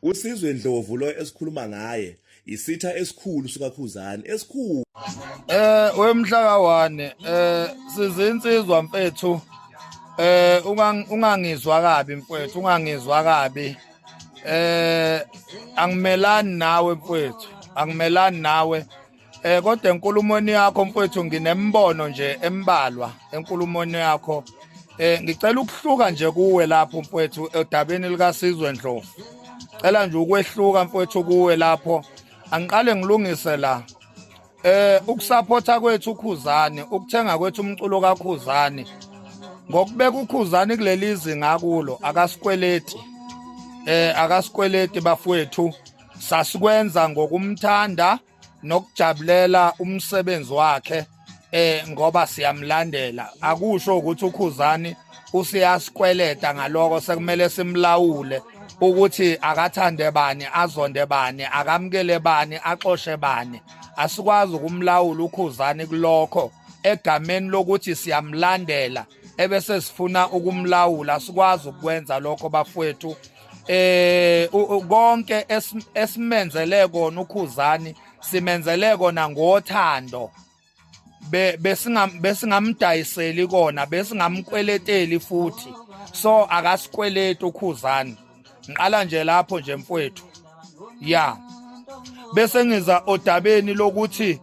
USizwe Ndlovu lo esikhuluma ngaye isitha esikhulu sikaKhuzani esikhulu. Wemhlaka 1 sizinsizwa mfethu, ungangizwa kabi mfethu, ungangizwa kabi. Angimelani nawe mfethu, angimelani nawe. Kodwa enkulumweni yakho mfethu nginembono nje embalwa enkulumweni yakho. Ngicela ukuhluka nje kuwe lapho mfethu odabeni likaSizwe Ndlovu. Cela nje ukwehluka mfethu kuwe lapho. Angiqale ngilungise la. Ukusupporta kwethu uKhuzani, ukuthenga kwethu umculo kaKhuzani. Ngokubeka uKhuzani kuleli zinga kulo akasikweleti. Akasikweleti bafowethu. Sasikwenza ngokumthanda nokujabulela umsebenzi wakhe ngoba siyamlandela. Akusho ukuthi uKhuzani usiyasikweleta ngaloko sekumele simlawule ukuthi akathande bani, azonde bani, akamukele bani, axoshe bani. Asikwazi ukumlawula uKhuzani kulokho egameni lokuthi siyamlandela ebese sifuna ukumlawula. Asikwazi ukwenza lokho bafowethu. Konke esimenzele kona uKhuzani simenzele kona ngothando, besingamdayiseli kona, besingamkweleteli futhi. So akasikweleti uKhuzani. Ngiqala nje lapho nje mfowethu. Ya, bese ngiza odabeni lokuthi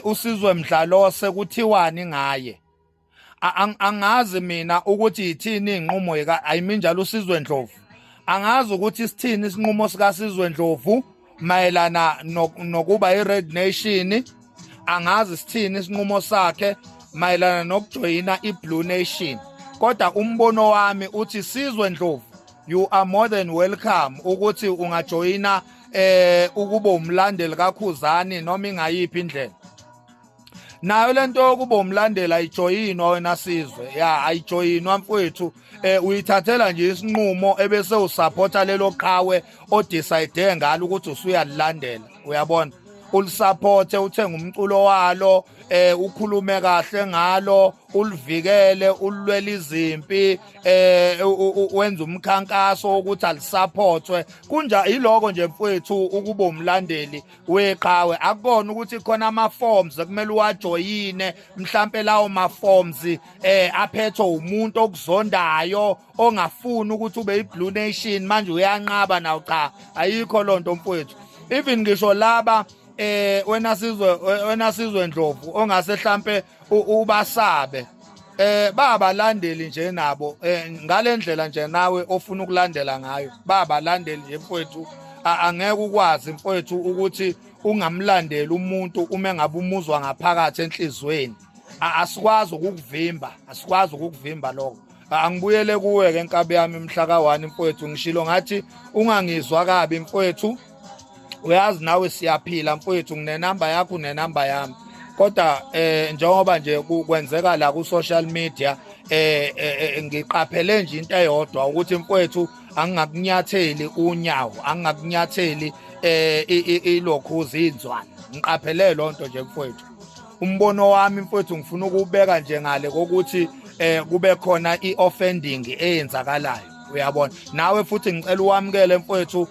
uSizwe Mdlalose kuthiwani ngaye. Angazi mina ukuthi yithini inqumo yeka ayiminjalo uSizwe Ndlovu. Angazi ukuthi sithini isinqumo sikaSizwe Ndlovu mayelana nokuba iRed Nation. Angazi sithini isinqumo sakhe mayelana nokujoyina iBlue Nation, kodwa umbono wami uthi, Sizwe Ndlovu, you are more than welcome ukuthi ungajoyina ukuba umlandeli kaKhuzani noma ingayiphi indlela. Nayo lento yokuba umlandeli ayijoyinwa wena Sizwe, ya, ayijoyinwa mfowethu. Uyithathela nje isinqumo ebese usupporta lelo qhawe odecide ngalo ukuthi usuyalilandela, uyabona, ulisupporte, uthenga umculo walo, ukhulume kahle ngalo, ulivikele, ulwele izimpi, wenza umkhankaso ukuthi alisupportwe. Kunja yiloko nje mfowethu ukuba umlandeli weqhawe. Akubona ukuthi khona ama forms ekumele uwajoyine, mhlambe lawo ma forms aphethwe umuntu okuzondayo ongafuni ukuthi ube iBlue Nation, manje uyanqaba nawo. Cha, ayikho lonto mfowethu. Even ngisho laba wena Sizwe Ndlovu ongase mhlambe ubasabe, babalandeli nje nabo ngalendlela nje nawe ofuna ukulandela ngayo. Babalandeli nje mfowethu. Angeke ukwazi mfowethu ukuthi ungamlandeli umuntu uma engabe umuzwa ngaphakathi enhlizweni. Asikwazi ukukuvimba, asikwazi ukukuvimba lokho. Angibuyele kuwe ke nkabi yami mhla ka1 mfowethu. Ngishilo ngathi ungangizwa kabi mfowethu. Uyazi nawe siyaphila mfowethu, nginenamba yakho, unenamba yami, kodwa njengoba nje kwenzeka la ku social media, ngiqaphele nje into eyodwa ukuthi mfowethu angingakunyatheli unyawo, angingakunyatheli ilokhuza inzwana. Ngiqaphele lonto nje mfowethu. Umbono wami mfowethu ngifuna ukubeka nje ngale kokuthi kube khona i-offending eyenzakalayo, uyabona. Nawe futhi ngicela uwamukele mfowethu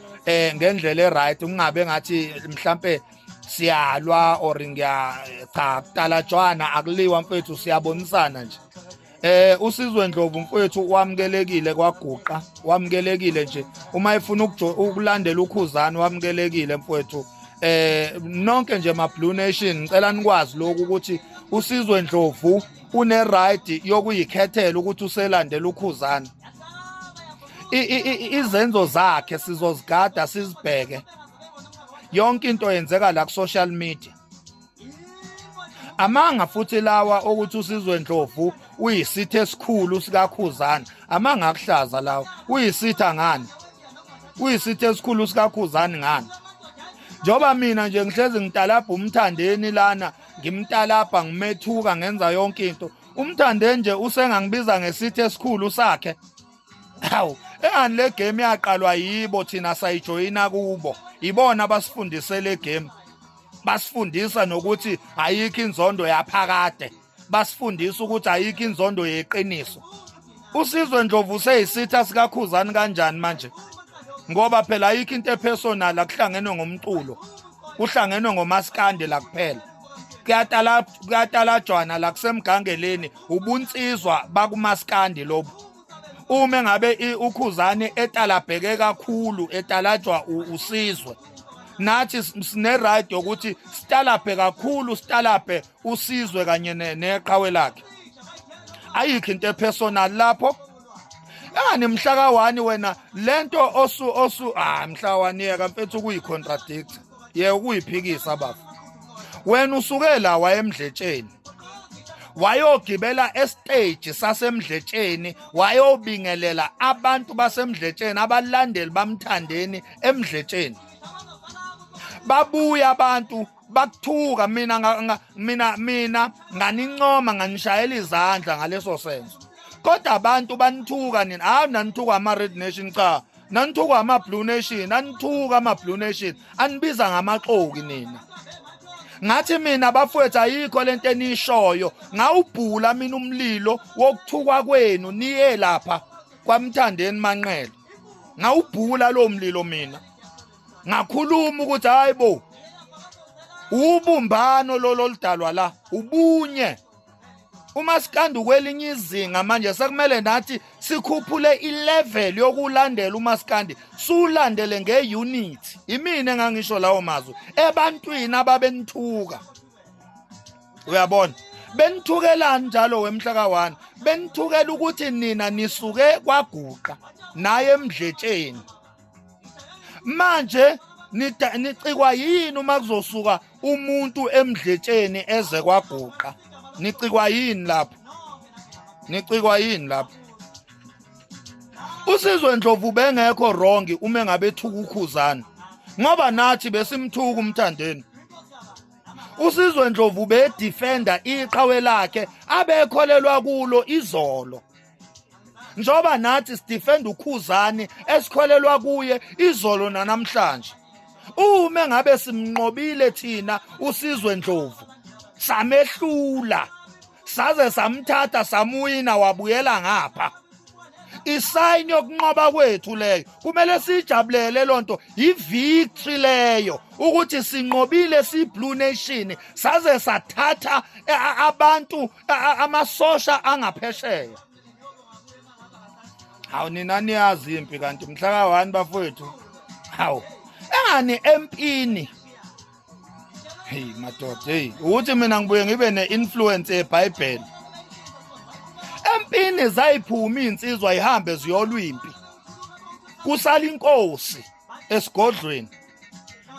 ngendlela eright, kungabe ngathi mhlambe siyalwa or ngiya cha, kutalajwana akuliwa mfowethu, siyabonisana nje. USizwe Ndlovu mfowethu wamukelekile kwaguqa, wamukelekile nje uma efuna ukulandela uKhuzani, wamukelekile mfowethu. Nonke nje ma Blue Nation, ngicela nikwazi lokhu ukuthi uSizwe Ndlovu une right yokuyikhethela ukuthi uselandela uKhuzani. Izenzo zakhe sizozigada, sizibheke. Yonke into yenzeka la ku social media. Amanga futhi lawa ukuthi uSizwe Ndlovu uyisitha esikhulu sikaKhuzani, amanga akuhlaza lawa. Uyisitha ngani? Uyisitha esikhulu sikaKhuzani ngani, njoba mina nje ngihlezi ngitalabha uMthandeni lana, ngimtalabha, ngimethuka, ngenza yonke into? UMthandeni nje usengangibiza ngesitha esikhulu sakhe. Hawu, engani le game yaqalwa yibo, thina sayijoyina kubo. Ibona abasifundise le game, basifundisa nokuthi ayikho inzondo yaphakade, basifundisa ukuthi ayikho inzondo yeqiniso. USizwe Ndlovu useyisitha sikaKhuzani kanjani manje? Ngoba phela ayikho into epersonal, akuhlangenwe ngomculo, kuhlangenwe ngomaskandi la kuphela. Kuyatala kuyatalajwana la, kusemgangeleni, ubunsizwa bakumaskandi lobu. Uma ngabe uKhuzani etalabheke kakhulu, etalajwa uSizwe, nathi sine right yokuthi sitalabhe kakhulu, sitalabhe uSizwe kanye neqhawe lakhe. Ayikho into epersonal lapho. Engani mhla ka-1 wena lento osu ah, mhla 1 yeka mfethu ukuyicontradict, ye ukuyiphikisa bafu. Wena usuke la wayemdletsheni, wayogibela estage sasemdletsheni, wayobingelela abantu basemdletsheni, abalandeli bamthandeni emdletsheni. Babuya abantu bakuthuka. Mina nganincoma, nganishayela izandla ngaleso senzo, kodwa abantu banithuka nina. Hayi, nanithuka ama-Red Nation, cha, nanithuka ama-Blue Nation, nanithuka ama-Blue Nation, anibiza ngamaxoki nina. Ngathi mina, bafowethu, ayikho lento eniyishoyo. Ngawubhula mina umlilo wokuthukwa kwenu niye lapha kwaMthandeni Manqele. Ngawubhula lo mlilo mina, ngakhuluma ukuthi hayi bo, ubumbano lolo oludalwa la, ubunye. Umaskandi kwelinye izinga manje, sekumele nathi sikhuphule ilevel yokulandela umaskandi, sulandele ngeunity. Imina engangisho lawo mazwi ebantwini ababenithuka. Uyabona, benithukelani njalo wemhla ka-1? Benithukela ukuthi nina nisuke kwaguqa naye emdletsheni. Manje nicikwa yini uma kuzosuka umuntu emdletsheni eze kwaguqa? Nicikwa yini lapho? Nicikwa yini lapho? USizwe Ndlovu bengekho wrong uma engabe ethuka uKhuzani, ngoba nathi besimthuka umthandeni. USizwe Ndlovu bedefenda iqhawe lakhe abekholelwa kulo izolo, njoba nathi sidefenda uKhuzani esikholelwa kuye izolo nanamhlanje. Uma ngabe simnqobile thina uSizwe Ndlovu, samehlula, saze samthatha, samuwina, wabuyela ngapha, isign yokunqoba kwethu leyo. Kumele sijabulele lonto, i-victory leyo, ukuthi sinqobile si Blue Nation, saze sathatha abantu, amasosha angaphesheya. Hawu, nina niyazi impi kanti mhla ka-1 bafowethu. Hawu, engani empini? Hey madoda, hey, ukuthi mina ngibuye ngibe ne-influence yeBhayibheli. Empini zayiphuma insizwa ihambe ziyolwa impi, kusala inkosi esigodlweni.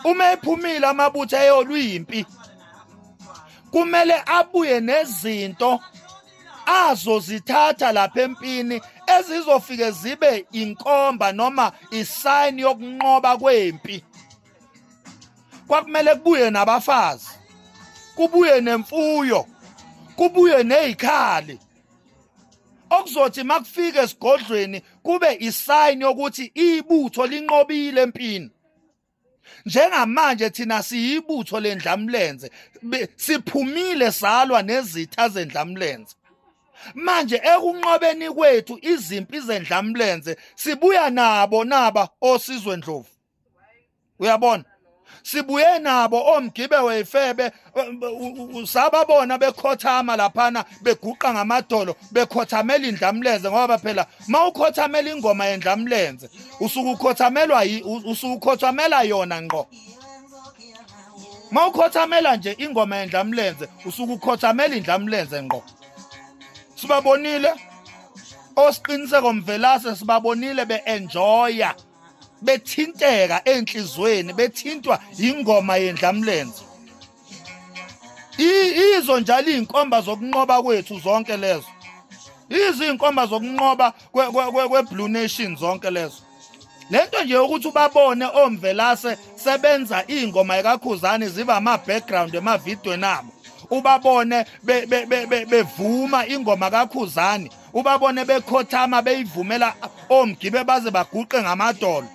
Uma ephumile amabutho eyolwa impi, kumele abuye nezinto azozithatha lapha empini ezizofike zibe inkomba noma isign yokunqoba kwempi. Kwakumele kubuye nabafazi, kubuye nemfuyo, kubuye nezikhali, okuzothi makufika esigodlweni kube isign yokuthi ibutho linqobile empini. Njengamanje thina siyibutho lendlamlenze, siphumile salwa nezitha zendlamlenze. Manje ekunqobeni kwethu izimpi zendlamlenze, sibuya nabo naba oSizwe Ndlovu. Uyabona, sibuye nabo omgibe weyifebe, usababona bekhothama laphana, beguqa ngamadolo, bekhothamela indlamlenze, ngoba phela mawukhothamela ingoma yendlamlenze usuke ukhothamelwa, usuke ukhothamela yona ngqo. Mawukhothamela nje ingoma yendlamlenze usuke ukhothamela indlamlenze ngqo. Sibabonile osiqiniseko Mvelase, sibabonile be-enjoya, bethinteka enhlizweni, bethintwa ingoma yendlamlenze. Izo njalo izinkomba zokunqoba kwethu zonke lezo, izinkomba zokunqoba kwe-Blue Nation zonke lezo. Lento nje ukuthi ubabone omvelase sebenza ingoma ekaKhuzani ziba ama background emavidweni abo, ubabone bevuma ingoma kaKhuzani, ubabone bekhothama beyivumela omgibe baze baguqe ngamadolo.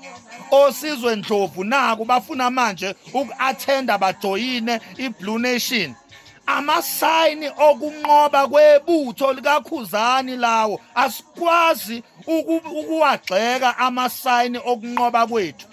OSizwe Ndlovu naku bafuna manje uku-attenda, bajoyine i-Blue Nation. Amasayini okunqoba kwebutho likaKhuzani lawo, asikwazi ukuwagxeka amasayini okunqoba kwethu.